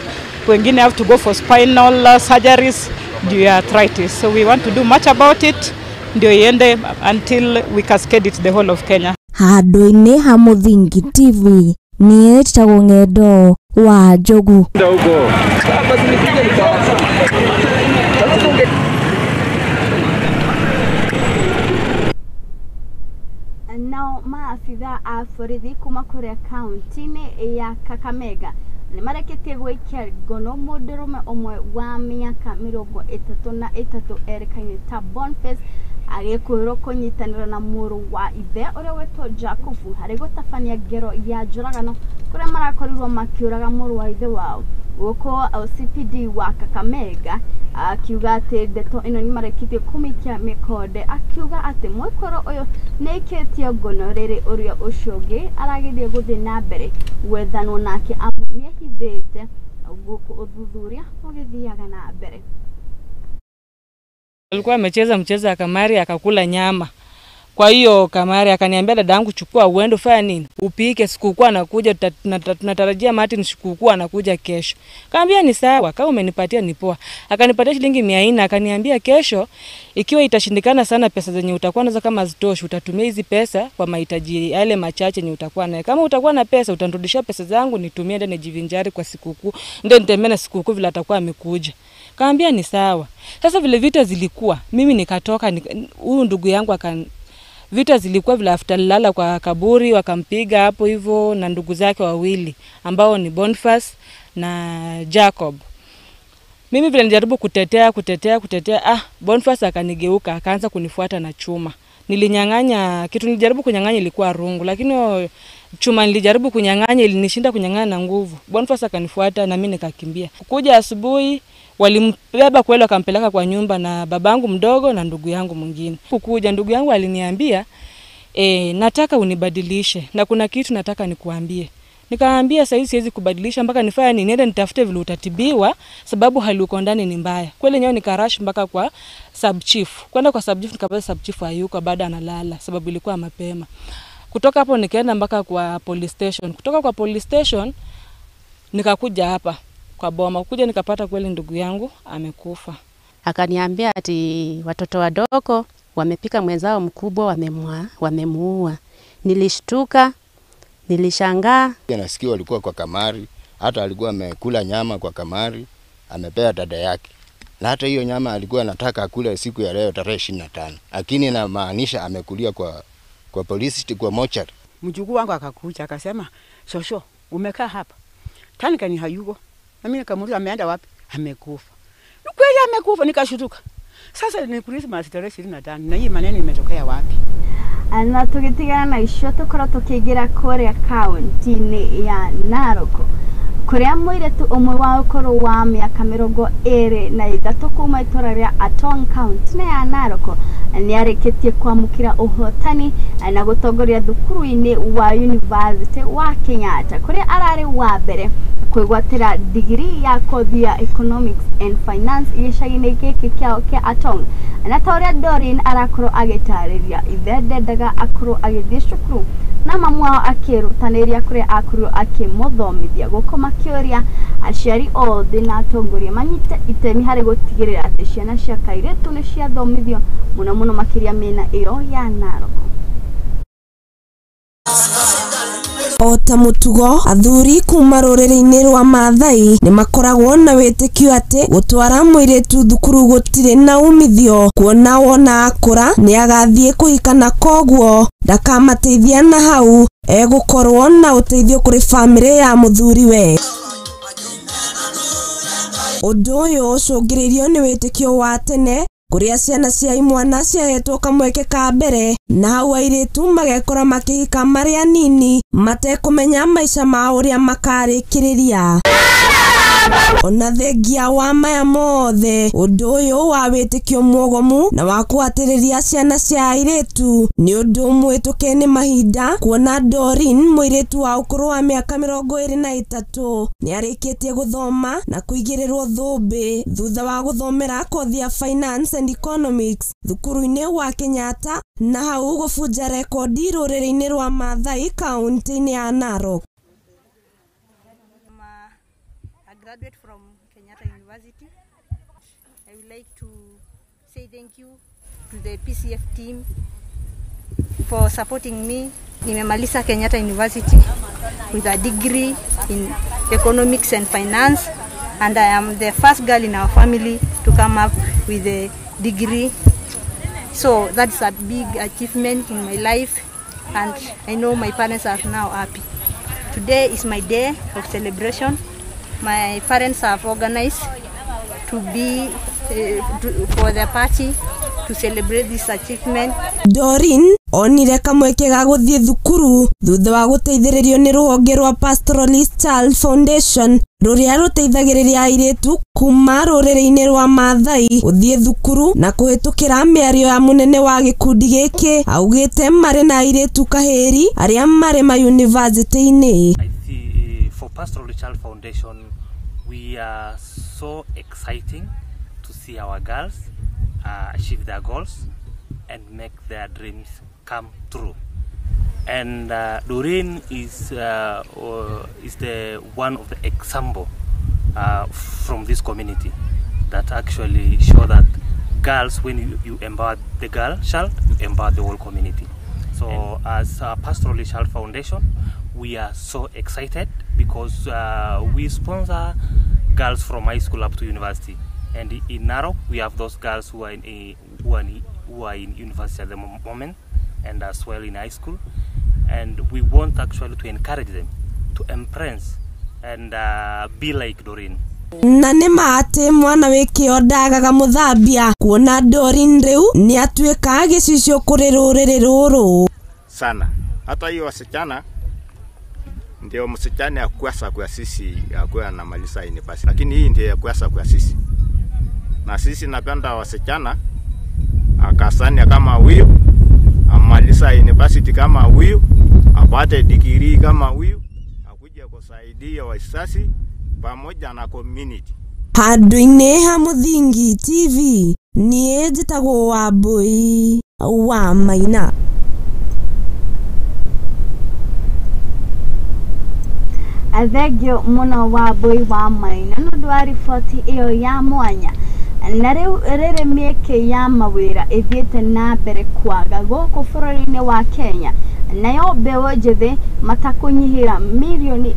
wengine have to go for spinal surgeries due to arthritis. So we want to do much about it ndio iende until we cascade it the whole of Kenya. Handũ-inĩ ha Mũthingi TV niĩ njĩtagwo Ng'endo wa Njogu. Nao maabitha a borithi kuma kuria kaunti-inĩ ya Kakamega nĩ mareketie gwĩkia ngono mũndũrũme ũmwe wa mĩaka 33 erĩkaine ta Boniface agĩkwĩrwo kũnyitanĩra na mũrũ wa ithe ũrĩa wetwo Jacobu harĩ gũtabania ngero ya njũragano kũrĩa marakorirwo makĩũraga mũrũ wa ithe wao. Gũkũ OCPD wa Kakamega akiuga atĩ ndeto ĩno nĩ mareketie kũmĩikia mĩkonde, akiuga atĩ mwĩkũrũ ũyũ nĩ aikĩtio ngono rĩrĩ ũrĩa ũcio ũngĩ arageria gũthiĩ na mbere gwethanwo nake amu nĩehithĩte gũkũ ũthuthuria ũgĩthiaga na mbere. Alikuwa amecheza mchezo ya kamari akakula nyama. Kwa hiyo kamari akaniambia dadangu chukua uende fanya nini? Upike, sikukuu anakuja, tunatarajia Martin sikukuu anakuja kesho. Kaambia ni sawa, kama umenipatia ni poa. Akanipatia shilingi 400 akaniambia kesho ikiwa itashindikana sana pesa zenye utakuwa nazo kama zitoshi utatumia hizi pesa kwa mahitaji yale machache yenye utakuwa nayo. Kama utakuwa na pesa utanirudishia pesa zangu nitumie ndio nijivinjari kwa sikukuu, ndio nitembee na sikukuu vile atakuwa amekuja. Kaambia ni sawa. Sasa vile vita zilikuwa, mimi nikatoka huyu ndugu yangu vita zilikuwa vile after lala kwa kaburi wakampiga hapo hivyo na ndugu zake wawili ambao ni Boniface na Jacob. Mimi vile nilijaribu kutetea Boniface akanigeuka akaanza kunifuata na chuma. Nilinyang'anya kitu, nilijaribu kunyang'anya ilikuwa rungu, lakini chuma nilijaribu kunyang'anya ilinishinda kunyang'anya na nguvu. Boniface akanifuata na mimi nikakimbia. Kuja asubuhi walimbeba kweli wakampeleka kwa nyumba na babangu mdogo na ndugu yangu mwingine. Kukuja ndugu yangu aliniambia nataka unibadilishe na kuna kitu nataka nikuambie. Nikamwambia sasa siwezi kubadilisha mpaka nifanye nini, niende nitafute vile utatibiwa sababu hali uko ndani ni mbaya. Kweli nyewe nikarash mpaka kwa sub chief. Kwenda kwa sub chief nikapata sub chief hayuko, baada analala sababu ilikuwa mapema. Kutoka hapo nikaenda mpaka kwa police station. Kutoka kwa police station nikakuja hapa kwa boma. Kuja nikapata kweli ndugu yangu amekufa. Akaniambia ati watoto wadogo wamepika mwenzao mkubwa wamemuua. Nilishtuka, nilishangaa. Nasikia walikuwa kwa kamari, hata alikuwa amekula nyama kwa kamari, amepea dada yake. Na hata hiyo nyama alikuwa anataka akule siku ya leo tarehe 25. Lakini inamaanisha amekulia kwa polisi, kwa mochari. Mjukuu wangu akakuja akasema, "Shosho, umekaa hapa." Tanika ni hayuko. Na mimi nikamuuliza ameenda wapi? Amekufa. Ni kweli amekufa, nikashutuka. Sasa ni Christmas tarehe 25 na hii maneno imetokea wapi? Na tũgĩtigana na icio tũkorwo tũkĩingĩra kũrĩa kaunti-inĩ ya Narok, kũrĩa mũirĩtu ũmwe wa ũkũrũ wa mĩaka 23 kuma itũra rĩa Atong kaunti-inĩ ya Narok nĩarĩkĩtie kwamũkĩra ũhotani na gũtongoria thukuru-inĩ wa University wa Kenyatta, kũrĩa ararĩ wa mbere kwĩgwatĩra digiri ya kothi ya Economics and Finance gĩcagi-inĩ gĩkĩ kĩao kĩa Atong. Na ta ũrĩa Doreen arakorwo agĩtarĩria, ithe ndendaga akorwo agĩthiĩ cukuru na mamu wao akĩrutanĩria kũrĩa akorirwo akĩmũthomithia. Gũkũ makĩũria aciari othe na atongoria manyite itemi harĩ gũtigĩrĩra atĩ ciana cia kairĩtu nĩ ciathomithio mũno mũno makĩria mĩena ĩyo ya Narok. O ta mũtugo, athuri kuma rũrĩrĩ-inĩ rwa Maathai nĩ makoragwo na wĩtĩkio atĩ gũtwara mũirĩtu thukuru gũtirĩ na umithio, kuona wona akũra nĩ agathiĩ kũhika na koguo ndakamateithia na hau egũkorwo na ũteithio kũrĩ bamĩrĩ ya mũthuriwe. Ũndũ ũyũ ũcũngĩrĩirio nĩ wĩtĩkio wa tene kũrĩa ciana cia imwana ciahetwo kamweke ka mbere na hau airĩtu magekora makĩhika marĩ anini matekũmenya maica mao ũrĩa makarĩkĩrĩria. Ona thengia wa maya mothe, ũndũ ũyũ wa wĩtĩkio mwogomu na wa kũhatĩrĩria ciana cia airĩtu nĩ ũndũ mũhĩtũke nĩ mahinda, kuona Doreen mũirĩtu wa ũkũrũ wa mĩaka 23 nĩarĩkĩtie gũthoma na kũigĩrĩrwo thũmbĩ thutha wa gũthomera kothi ya Finance and Economics thukuru-inĩ wa Kenyatta na hau gũbunja rekondi rũrĩrĩ-inĩ rwa Maathai kaunti-inĩ ya Narok. A graduate from Kenyatta University. I would like to say thank you to the PCF team for supporting me. Nimemaliza Kenyatta University with a degree in economics and finance, and I am the first girl in our family to come up with a degree. So that's a big achievement in my life, and I know my parents are now happy. Today is my day of celebration. My parents have organized to be for the party to celebrate this achievement. Doreen onire kamweke ga gũthiĩ thukuru thutha wa gũteithĩrĩrio nĩ rũhonge rwa Pastoralist Child Foundation rũrĩa rũteithagĩrĩria airĩtu kuma rũrĩrĩ-inĩ rwa Maathai gũthiĩ thukuru na kũhĩtũkĩra mĩario ya mũnene wa gĩkundi gĩkĩ augĩte marĩ na airĩtu kahĩri arĩa marĩ mayunivasĩtĩ-inĩ. For Pastoral Child Foundation, we are so exciting to see our girls achieve their goals and make their dreams come true. And Doreen is the one of the example from this community that actually show that girls, when you empower the girl child, you empower the whole community. So as a Pastoral Child Foundation, we are so excited because we sponsor girls from high school up to university. And in Narok, we have those girls who are in university at the moment and as well in high school. And we want actually to encourage them to embrace and be like Doreen. Na nĩ ma atĩ mwana wĩ kĩo ndagaga mũthambia, kuona Doreen rĩu nĩ atuĩka gĩcicio kũrĩ rũrĩrĩ rũrũ sana. Hata hiyo wasichana ndio msichana ya kuasa kwa sisi akuwa anamaliza university, lakini hii ndio ya kuasa kwa sisi, na sisi napenda wasichana akasanya kama huyu amaliza university kama huyu apate degree kama huyu akuja kusaidia wazazi pamoja na community. Handũ-inĩ ha Mũthingi TV niĩ njĩtagwo Wambui wa Maina. Thengio mũno Wambui wa Maina nĩ ũndũ wa riboti ĩyo ya mwanya. Na rĩu rĩrĩ mĩeke ya mawĩra ĩthiĩte na mbere kwaga gũkũ bũrũri-inĩ wa Kenya, nayo mbeũ njĩthĩ matakũnyihĩra 1 million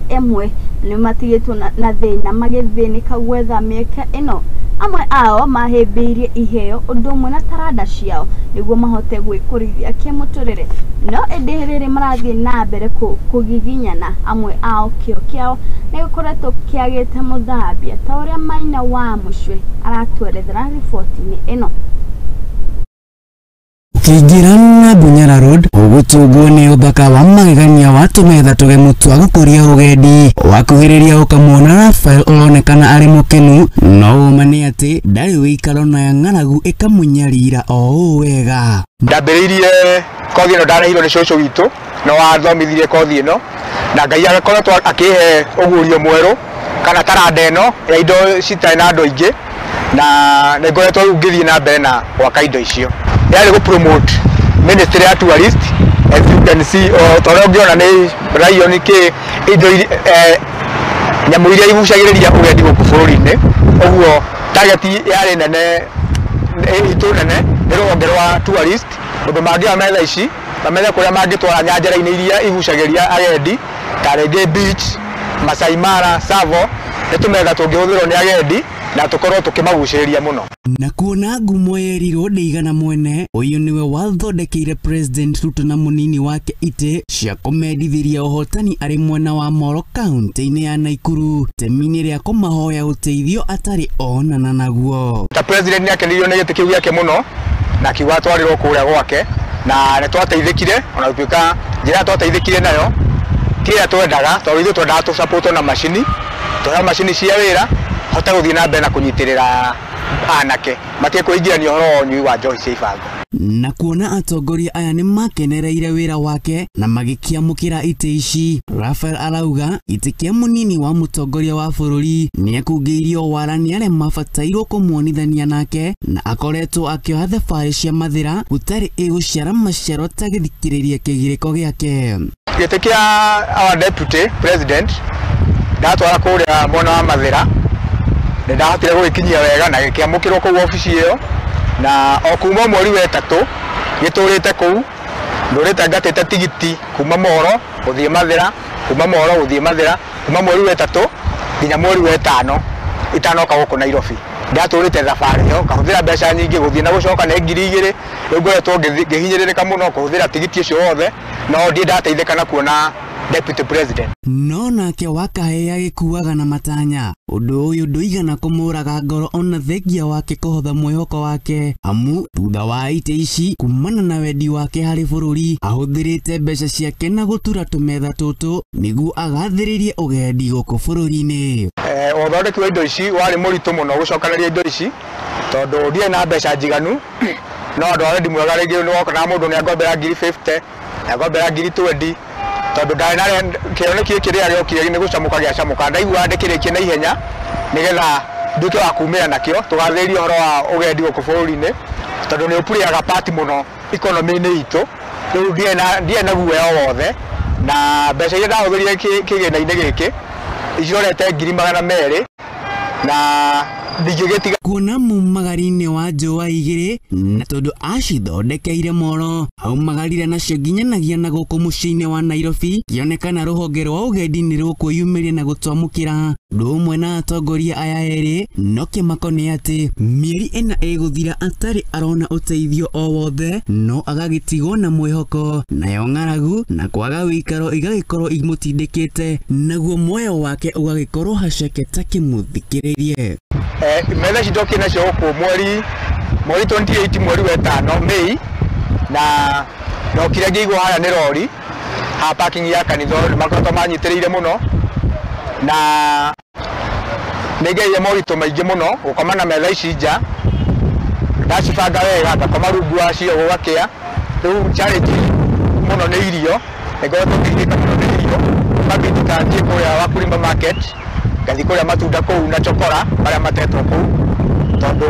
nĩ matigĩtwo na thĩna magĩthĩnĩka gwetha mĩeke ĩno. Amwe ao mahĩmbĩirie iheo ũndũ ũmwe na taranda ciao nĩguo mahote gwĩkũrithia kĩmũtũrĩre, no ĩndĩ rĩrĩ marathiĩ na mbere kũgiginyana, amwe ao kĩo kĩao nĩ gĩkoretwo kĩagĩte mũthambia, ta ũrĩa Maina wa Mũcwe aratwerethera riboti-inĩ ĩno. Ũkĩingĩra na Bunyala Road ũgũtũngwo nĩ ũthaka wa magegania wa tũmetha tũgemu twa gũkũria ũgendi. Wakuhĩrĩria ũkamwona Rafael ũronekana arĩ mũkenu, no ũma nĩ atĩ ndarĩ wĩikaro na ng'aragu ĩkamũnyarira o ũũ wega. Ndambĩrĩirie kothi ĩno ndarehirwo nĩ cũcũ witũ no wathomithirie kothi ĩno na Ngai agakoretwo akĩhe ũguũrio mwerũ kana taranda ĩno ya indo citarĩ na andũ aingĩ na nĩ ngoretwo rĩu ngĩthiĩ na mbere na gwaka indo icio. Yarĩ gũ promote ministry ya tourist, as you can see, o ta ũrĩa ũngĩona nĩ lion kĩ indo nyamũ iria igucagĩrĩria ũgendi gũkũ bũrũri-inĩ. Ũguo target yarĩ nene itũ nene nĩ rũhonge rwa tourist, ũndũ mangĩoya metha ici mamenye kũrĩa mangĩtwara nyanjara-inĩ iria igucagĩrĩria agendi ta rĩngĩ beach, Masai Mara, Tsavo, nĩ tũmetha tũngĩhũthĩrwo nĩ agendi na tũkorwo tũkĩmagucĩrĩria mũno. Na kuona ngumo yerirwo ndĩigana mwene, ũyũ nĩwe wathondekeire President Ruto na mũnini wake itĩ cia kũmendithĩria ũhotani arĩ mwena wa Moro kaunti-inĩ ya Naikuru, itemi-inĩ rĩa kũmahoya ũteithio atarĩ onana naguo. Ta President nĩ akenirio nĩ gĩtĩ kĩu gĩake mũno na akiuga atwarĩrwo kũrĩa gwake na nĩ twateithĩkire, ona gũtuĩka njĩra twateithĩkire nayo ti ĩrĩa twendaga, tondũ ithuĩ twendaga tũcapotwo na macini, tũheo macini cia wĩra hote gũthiĩ na mbere na kũnyitĩrĩra anake matige kwĩingĩrania ũhoro wa ũnyui wa njohi cia ibango. Na kuona atongoria aya nĩ makenereire wĩra wake na magĩkĩamũkĩra itĩ ici, Rafael arauga itĩ kĩa mũnini wa mũtongoria wa bũrũri nĩekungĩirio wara nĩ arĩa mabatairwo kũmuonithania nake na akoretwo akĩoha thabarĩ cia Mathĩra gũtarĩ ĩgũciara maciaro ta gĩthikĩrĩria kĩgirĩko gĩake. Gĩtĩ kĩa our deputy president ndatwara kũrĩa mwena wa Mathĩra nĩ ndahotire gũgĩkinyia wega na gĩkĩamũkĩrwo kũu obici ĩyo, na o kuma mweri wa ĩtatũ gĩtũrĩte kũu ndũrĩte ngatĩte tigiti kuma Moro gũthiĩ Mathĩra, kuma Moro gũthiĩ Mathĩra, kuma mweri wa ĩtatũ nginya mweri wa ĩtano itanoka gũkũ Nairobi. Ndatũrĩte thabarĩ ĩyo ngahũthĩra mbeca nyingĩ gũthiĩ na gũcoka nĩ 2000, rĩu ngoretwo ngĩhinyĩrĩrĩka mũno kũhũthĩra tigiti ũcio wothe, no ndirĩ ndateithĩka na kuona deputy president. No nake Wakahĩ agĩkuaga na matanya, ũndũ ũyũ ndũigana kũmũraga ngoro ona thengia wake kũhotha mwĩhoko wake, amu thutha wa itĩ ici kumana na wendi wake harĩ bũrũri ahũthĩrĩte mbeca ciake na gũtura tũmetha tũtũ nĩguo agathĩrĩrie ũgendi gũkũ bũrũri-inĩ. Ũthondeki wa indo ici warĩ mũritũ mũno gũcokanĩria indo ici tondũ ndiarĩ na mbeca njiganu, no andũ a wendi mwega rĩngĩ nĩ wokoraga mũndũ nĩ angombera 50,000, nĩ angombera 20,000, tondũ ndarĩ na kĩoneki gĩkĩ rĩrĩa gĩokire nĩ gũcamũka gĩacamũka, ndaiguaga ndĩkĩrĩkie na ihenya nĩgetha nduĩke wa kumĩra nakĩo tũgathĩrĩrie ũhoro wa ũgendi gũkũ bũrũri-inĩ tondũ nĩ ũpurĩaga part mũno economy-inĩ itũ. Rĩu ndiarĩ na guoya o wothe na mbeca iria ndahũthĩrire kĩgĩna-inĩ gĩkĩ icirorete 200,000 na ndingĩgĩtiga. Kuona mumagari-inĩ wa njũa igĩrĩ na tondũ acithondekeire Moro aumagarire nacio nginyanagia na gũkũ mũciĩ-inĩ wa Nairobi, kĩonekana rũhonge rwa ũgendi nĩ rũkwĩyumĩria na gũtwamũkĩra ũndũ ũmwe na atongoria aya erĩ. No kĩmako nĩ atĩ mĩeri ĩna ĩgũthira atarĩ arona ũteithio o wothe, no agagĩtigwo na mwĩhoko, nayo ng'aragu na kwaga wĩikaro igagĩkorwo imũtindĩkĩte, naguo muoyo wake ũgagĩkorwo haceke ta kĩmũthikĩrĩrie. Metha ici ndokire nacio gũkũ mweri 28 mweri wa ĩtano May, na ndokire ngĩigwo harĩa nĩ rori ha parking ya kanitha, nĩ makoretwo manyitĩrĩire mũno na nĩ ngereire moritũ maingĩ mũno gũkoma na metha ici nja, ndacibanga wega ngakoma rungu wacio gũgakĩa. Rĩu challenge mũno nĩ irio, nĩ ngoretwo ngĩgiĩka mũno nĩ irio, ngabindi ta thiĩ kũrĩa Wakulima market ngathiĩ kũrĩa matunda kũu na chokora marĩa matetwo kũu, tondũ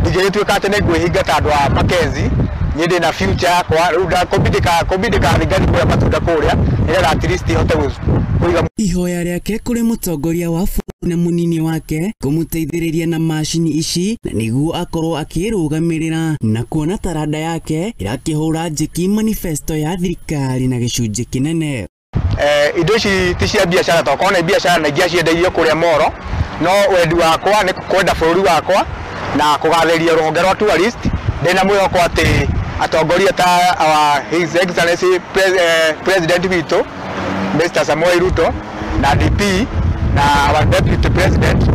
ndingĩgĩtuĩka atĩ nĩ ngwĩhinga ta andũ a Mackenzie, niĩ ndĩna future yakwa, rĩu kũmbindĩka ngathiĩ kũrĩa matunda kũrĩa nĩgetha at least hote kũiga. Ihoya rĩake kũrĩ mũtongoria wa bũrũri na mũnini wake kũmũteithĩrĩria na macini ici na nĩguo akorwo akĩrũgamĩrĩra na kuona taranda yake ĩrakĩhũra njeki manifesto ya thirikari na gĩcunjĩ kĩnene. Indo ici ti cia biacara, tokorwo nĩ biacara na ingĩaciendeirio kũrĩa Moro, no wendi wakwa nĩ kwenda bũrũri wakwa na kũgathĩrĩria rũhonge rwa tourist. Ndĩna mwĩhoko atĩ atongoria ta our His Excellency President witũ Mr. Samoei Ruto na DP na our Deputy President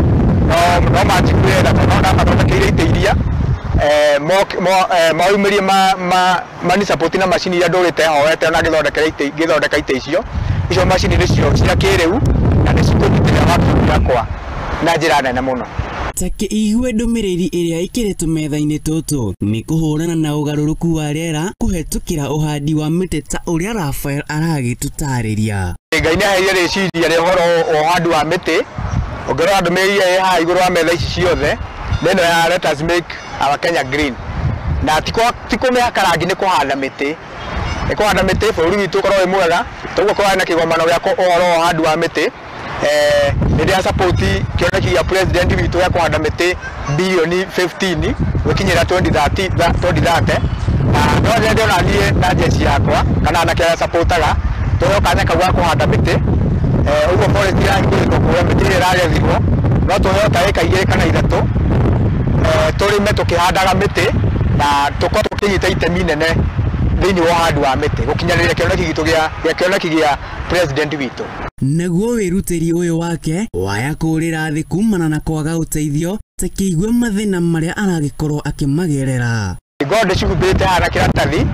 no manjiguĩre tha tondũ no mathondekeire itĩ iria Maumirie mani support na macini iria ndũrĩte hoete na ngĩthondekera itĩ ngĩthondeka itĩ icio icio macini nĩcio cia kĩrĩu na nĩcikũnyitĩrĩra wabici yakwa na njĩra nene mũno. Take igue ndũmĩrĩri ĩrĩa ĩkĩrĩtwo metha-inĩ tũtũ nĩ kũhũrana na ũgarũrũku wa rĩera kũhetũkĩra ũhandi wa mĩtĩ ta ũrĩa Rafael aragĩtũtarĩria. Ngai nĩ aheire rĩciria rĩa ũhoro wa ũhandi wa mĩtĩ. Ũngĩrora ndũmĩrĩri ĩrĩa ĩ haha igũrũ wa metha ici ciothe nĩ ĩno ya let us make our Kenya green, na ti kũmĩhaka rangi, nĩ kũhanda mĩtĩ, nĩ kũhanda mĩtĩ bũrũri witũ ũkorwo wĩ mwega. Toguo kũrarĩ na kĩgomano gĩa ũhoro wa ũhandi wa mĩtĩ. Nĩ ndĩra support kĩoneki gĩa president witũ gĩa kũhanda mĩtĩ bilioni 15 gũkinyĩra 2030 na no rĩrĩa ndĩrona niĩ na jeshi yakwa kana anake arĩa supportaga tũheo kanya kau ga kũhanda mĩtĩ. Ũguo forest ĩrahingũrĩtwo kũrĩa mĩtĩ ĩrĩa ĩragethirwo no tũheo ta ĩka 2 kana 3 tũrĩme tũkĩhandaga mĩtĩ na tũkorwo tũkĩnyita itemi nene thĩinĩ wa ũhandi wa mĩtĩ gũkinyanĩria kĩoneki gitũ gĩa kĩoneki gĩa president witũ. Naguo wĩrutĩri ũyũ wake waya kũrĩra thĩ kumana na kwaga ũteithio takĩigue mathĩna marĩa aragĩkorwo akĩmagerera. Ngorwo ndĩcihumbĩrĩte haha na kĩratathi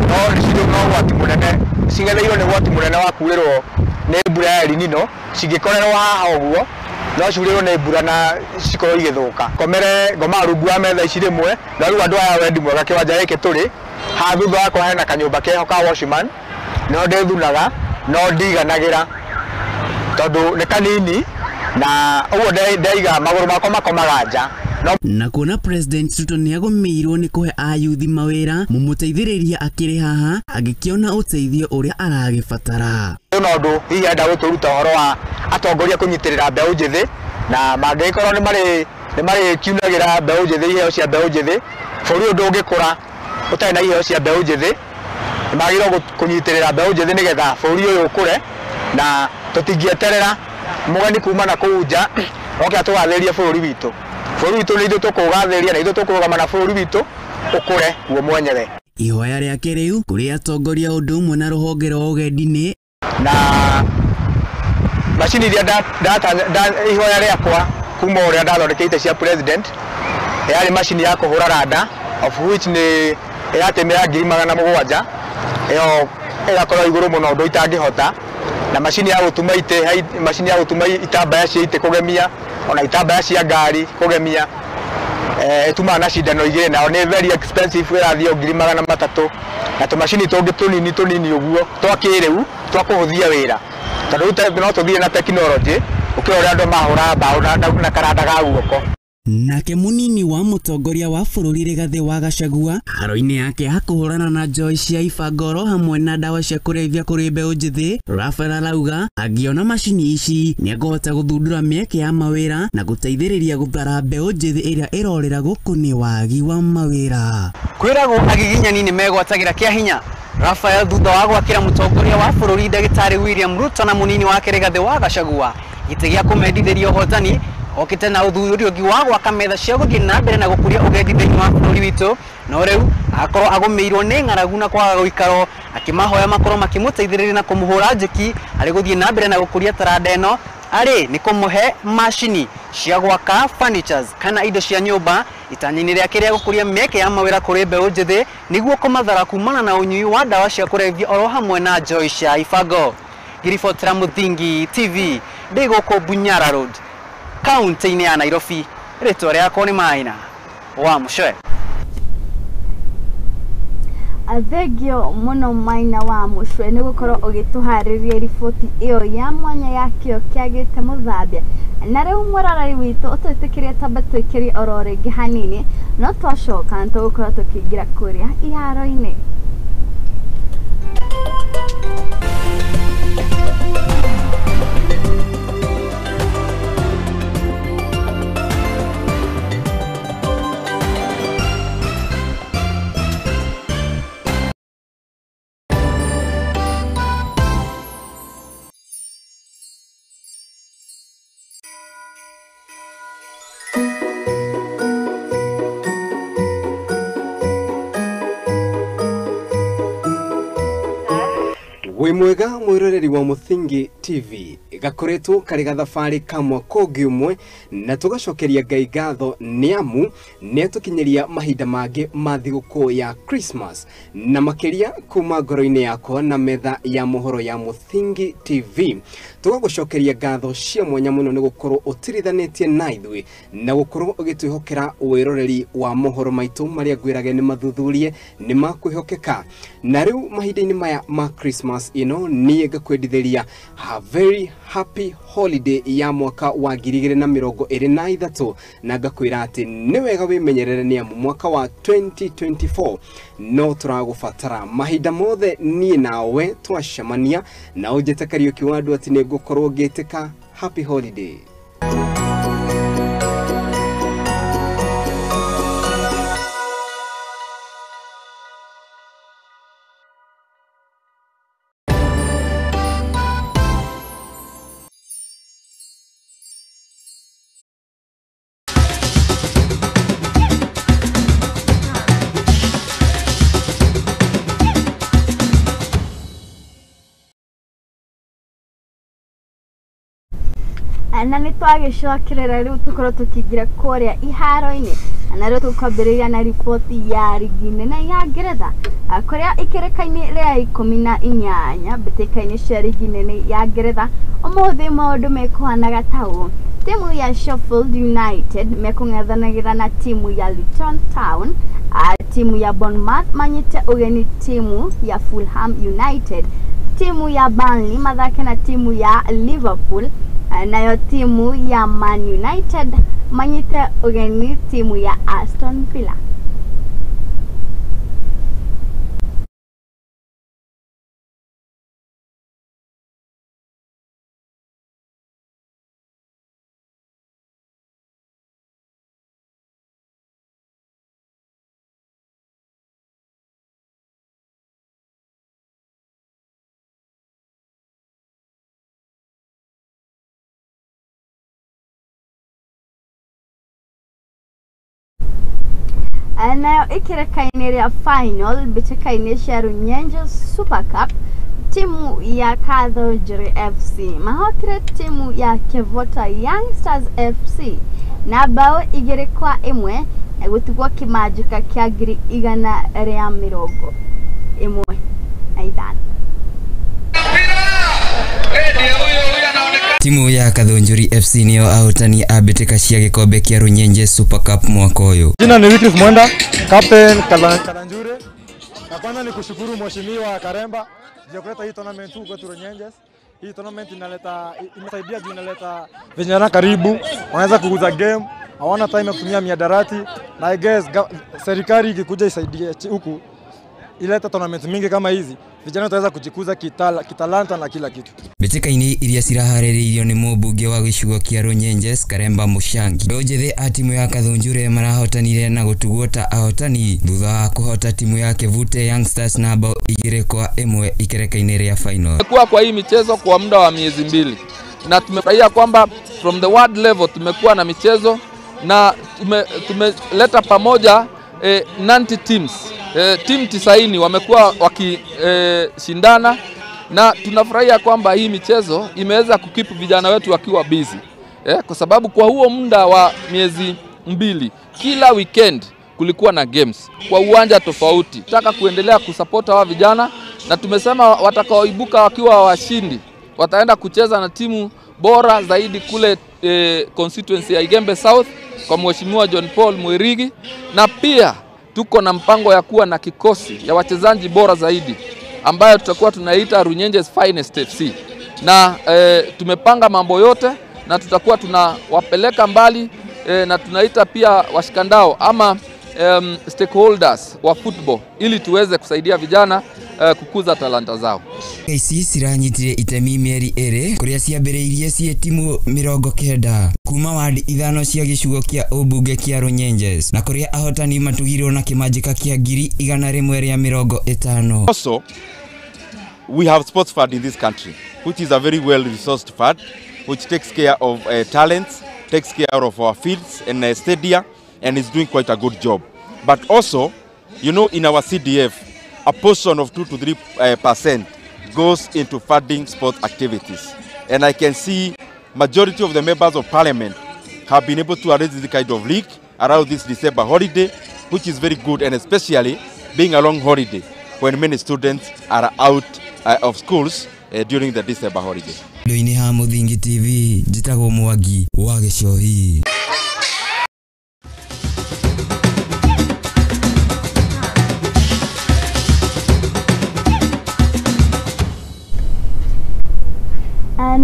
no nĩcirĩ na ũgwati mũnene, cing'etheirwo nĩ ũgwati mũnene wa kurĩrwo nĩ mbura ya El Nino. Cingĩkorerwo haha ũguo no ciurĩrwo nĩ mbura na cikorwo igĩthũka. Komere ngomaga rungu wa metha ici rĩmwe, no rĩu andũ aya wendi mwega kĩwanja gĩkĩ tũrĩ haha thutha wakwa hena kanyũmba keho ka watchman, no ndĩthunaga no ndiganagĩra tondũ nĩ kanini na ũguo ndaiga magũrũ makwa makomaga nja. Na kuona President Ruto nĩagũmĩirwo nĩ kũhe ayuthi mawĩra mũmũteithĩrĩria akĩrĩ haha agĩkĩona ũteithio ũrĩa aragĩbatara. Ũyũ no ũndũ hihi enda gũtũruta ũhoro wa atongoria kũnyitĩrĩra mbeũ njĩthĩ na mangĩgĩkorwo nĩ marĩkiunagĩra mbeũ njĩthĩ iheo cia mbeũ njĩthĩ. Bũrũri ũyũ ndũngĩkũra ũtarĩ na iheo cia mbeũ njĩthĩ. Nĩ magĩrĩirwo kũnyitĩrĩra mbeũ njĩthĩ nĩgetha bũrũri ũyũ ũkũre na tũtingĩeterera mũgeni kuma na kũu nja oke atũgathĩrĩrie bũrũri witũ. Bũrũri witũ nĩ ithuĩ tũkũũgathĩrĩria na ithuĩ tũkũrũgama na bũrũri witũ ũkũre guo mwenyewe. Ihoya rĩake rĩu kũrĩ atongoria ũndũ ũmwe na rũhonge rwa ũgendi nĩ na macini iria ihoya rĩakwa kuma ũrĩa ndathondekeire cia president yarĩ macini ya kũhũra randa of which nĩ ĩratĩmĩra 700,000 ĩyo ĩgakorwo igũrũ mũno ũndũ itangĩhota, na macini ya gũtuma itĩ, macini ya gũtuma itambaya cia itĩ kũgemia ona itambaya cia ngari kũgemia, ĩtumaga na cindano 2 nayo nĩ very expensive ĩrathiĩ 300,000 na tũmacini tũngĩ tũnini tũnini ũguo twa kĩrĩu twa kũhũthia wĩra tondũ rĩu no tũthiĩ na tekinoronjĩ ũkĩra ũrĩa andũ mahũraga mbaũ na karanda ga guoko. Nake munini wa mũtongoria wa bũrũri Rigathĩ wa Gachagua haro-inĩ yake ya kũhũrana na njohi cia ibangoro hamwe na ndawa cia kũrebia kũrĩ mbeũ njĩthĩ, Rafael arauga angĩona macini ici nĩekũhota gũthundũra mĩeke ya mawĩra na gũteithĩrĩria gũthara mbeũ njĩthĩ ĩrĩa ĩrorĩra gũkũ nĩ wagi wa mawĩra. Kwĩragwo agiginyani nĩ megwatagĩra kĩa hinya. Rafael thutha wa gwakĩra mũtongoria wa bũrũri ndagĩtarĩ William Ruto na munini wake Rigathĩ wa Gachagua gĩtĩ gĩa kũmendithĩria ũhotani okĩte na ũthuthuria ũngĩ wa gwaka metha cia gũthiĩ na mbere na gũkũria ũgendi thĩinĩ wa bũrũri witũ, no rĩu akorwo agũmĩirwo nĩ ng'aragu na kwaga gũikaro akĩmahoya makorwo makĩmũteithĩrĩria na kũmũhũra njeki arĩ gũthiĩ na mbere na gũkũria taranda ĩno arĩ nĩ kũmũhe macini cia gwaka furnitures kana indo cia nyũmba itanya-inĩ rĩake rĩa gũkũria mĩeke ya mawĩra kũrĩ mbeũ njĩthĩ nĩguo kũmathara kumana na ũnyui wa ndawa cia kũrebia oro hamwe na njohi cia ibango. Ngĩribotera Mũthingi TV ndĩ gũkũ Bunyara Road kaunti-inĩ ya Nairobi, rĩtwa rĩakwa nĩ Maina wa Mũcwe. Thengio mũno Maina wa Mũcwe nĩ gũkorwo ũgĩtũharĩria riboti ĩyo ya mwanya ya kĩo kĩagĩte mũthambia. Na rĩu mũroreri witũ ũtwĩtĩkĩrie tamba tũikĩrie oro rĩngĩ hanini, no twacoka nĩ tũgũkorwo tũkĩingĩra kũrĩa iharo-inĩ. Wĩ mwega mwĩroreri wa Mũthingi TV, gakoretwo karĩ gathabarĩ ka mwaka ũngĩ ũmwe na tũgacokeria Ngai ngatho nĩ amu nĩ atũkinyĩria mahinda mangĩ ma thigũkũ ya Christmas, na makĩria kuma ngoro-inĩ yakwa na metha ya mohoro ya Mũthingi TV. Tũgagũcokeria ngatho cia mwanya mũno nĩ gũkorwo ũtirithanĩtie na ithuĩ na gũkorwo ũgĩtwĩhokera wĩroreri wa mohoro maitũ marĩa ngwĩrage nĩ mathuthurie nĩ makwĩhokeka. Na rĩu mahinda-inĩ maya ma Christmas ĩno niĩ ngakwendithĩria a very happy holiday ya mwaka wa 2023, na ngakwĩra atĩ nĩ wega wĩmenyerere nĩ amu mwaka wa 2024 no tũragũbatara mahinda mothe. Niĩ nawe twacemania na ũnjĩte Kariũki wa andũ atĩ nĩ ngũkorwo ngĩtĩka happy holiday. Na nĩ twagĩcokerera rĩu tũkorwo tũkĩingĩra kũrĩa iharo-inĩ, na rĩu tũkwambĩrĩria na riboti ya rigi nene ya Ngeretha kũrĩa ikĩrĩka-inĩ rĩa 18 mbĩtĩka-inĩ cia rigi nene ya Ngeretha. Ũmũthĩ maũndũ mekũhanaga ta ũũ: timu ya Sheffield United mekũng'ethanagĩra na timu ya Luton Town, timu ya Bournemouth manyite ũgeni timu ya Fulham United, timu ya Burnley mathake na timu ya Liverpool, nayo timu ya Man United manyite ũgeni timu ya Aston Villa. Nayo ikĩrĩka-inĩ rĩa final mbĩtĩka-inĩ cia Runyenje Super Cup, timu ya Kathonjiri FC mahotire timu ya Kevota Youngsters FC na bao 2-1 na gũtigwo kĩmanjĩka kĩa 115. Timu ya Kathonjuri FC niyo ahotani a mbĩtĩka cia gĩkombe kĩa Runyenje Super Cup mwaka ũyũ. Jina ni Wycliffe Mwenda, captain Kalanjure. Na kwanza ni kushukuru Mheshimiwa Karemba juu kuleta hii tournament huku kwetu Runyenjes. Hii tournament inaleta, inasaidia juu inaleta vijana karibu, wanaweza kuguza game, hawana time ya kutumia miadarati. Na I guess serikali ikikuja isaidie huku ileta tournament mingi kama hizi, vijana wataweza kujikuza kitalanta na kila kitu. Mbĩtĩka-inĩ iria ciraharĩrĩirio nĩ mũmbunge wa gĩcigo kĩa Runyenjes Karemba Mũchangi, mbeũ njĩthĩ a timu ya Kathonjure marahotanire na gũtugwo ta ahotani thutha wa kũhota timu ya Kevute Youngsters na bao 2-1 ikereka-inĩ rĩa final. Tumekuwa kwa hii michezo kwa muda wa miezi 2 na tumefurahia kwamba from the world level tumekuwa na michezo na tumeleta pamoja 90 teams. Timu 90 wamekuwa wakishindana na tunafurahia kwamba hii michezo imeweza kukipu vijana wetu wakiwa busy. Kwa sababu kwa huo muda wa miezi 2 kila weekend kulikuwa na games kwa uwanja tofauti. Tunataka kuendelea kusupport hawa vijana na tumesema watakaoibuka wakiwa washindi wataenda kucheza na timu bora zaidi kule constituency ya Igembe South kwa Mheshimiwa John Paul Mwirigi, na pia tuko na mpango ya kuwa na kikosi ya wachezaji bora zaidi ambayo tutakuwa tunaita Runyenjes Finest FC. Na tumepanga mambo yote na tutakuwa tunawapeleka mbali na tunaita pia washikandao ama stakeholders wa football ili tuweze kusaidia vijana kukuza talanta zao. Ici ciranyitire itemi mĩeri 2 kũrĩa ciambĩrĩirie ciĩ timu 90 kuma wadi 5 cia gĩcigo kĩa ũmbunge kĩa Runyenjes na kũrĩa ahotani matugirwo na kĩmanjĩka kĩa 150. Also, we have sports fund in this country, which is a very well resourced fund which takes care of talents, takes care of our fields and stadia, and is doing quite a good job. But also, you know, in our CDF, a portion of 2 to 3% goes into funding sport activities. And I can see majority of the members of parliament have been able to arrange this kind of league around this December holiday, which is very good, and especially being a long holiday when many students are out of schools during the December holiday. Handũ-inĩ ha Mũthingi TV, njĩtagwo Mwangi wa Gĩcohi.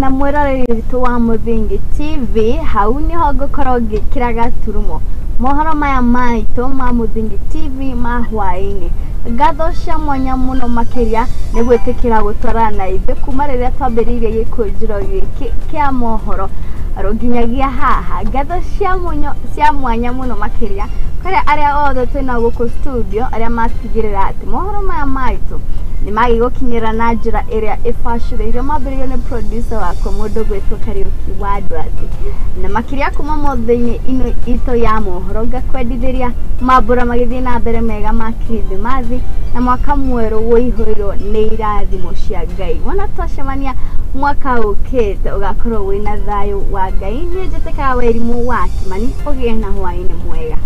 Na mwĩroreri witũ wa Mũthingi TV, hau nĩho ngũkorwo ngĩkĩra gaturumo mohoro maya maitũ ma Mũthingi TV ma hwaĩ-inĩ. Ngatho cia mwanya mũno makĩria nĩ gwĩtĩkĩra gũtwarana na ithuĩ kuma rĩrĩa twambĩrĩirie gĩkũnjĩro gĩkĩ kĩa mohoro nginyagia haha. Ngatho cia mwanya mũno makĩria kũrĩ arĩa othe twĩna gũkũ studio, arĩa matigĩrĩra atĩ mohoro maya maitũ nĩ magĩgũkinyĩra na njĩra ĩrĩa ĩbacĩrĩirio. Mambĩrĩirio nĩ producer wakwa mũndũ gwĩtwo Kariũki wa Ndwati, na makĩria kuma mothe-inĩ ino itũ ya mohoro ngakwendithĩria mambũra magĩthiĩ na mbere mega ma Kirithimathi na mwaka mwerũ wũihũirwo nĩ irathimo cia Ngai. Wona twacemania mwaka ũkĩte ũgakorwo wĩna thayũ wa Ngai. Niĩ njĩtĩkaga Wairimũ wa Kimani, ũgĩe na hwaĩ-inĩ mwega.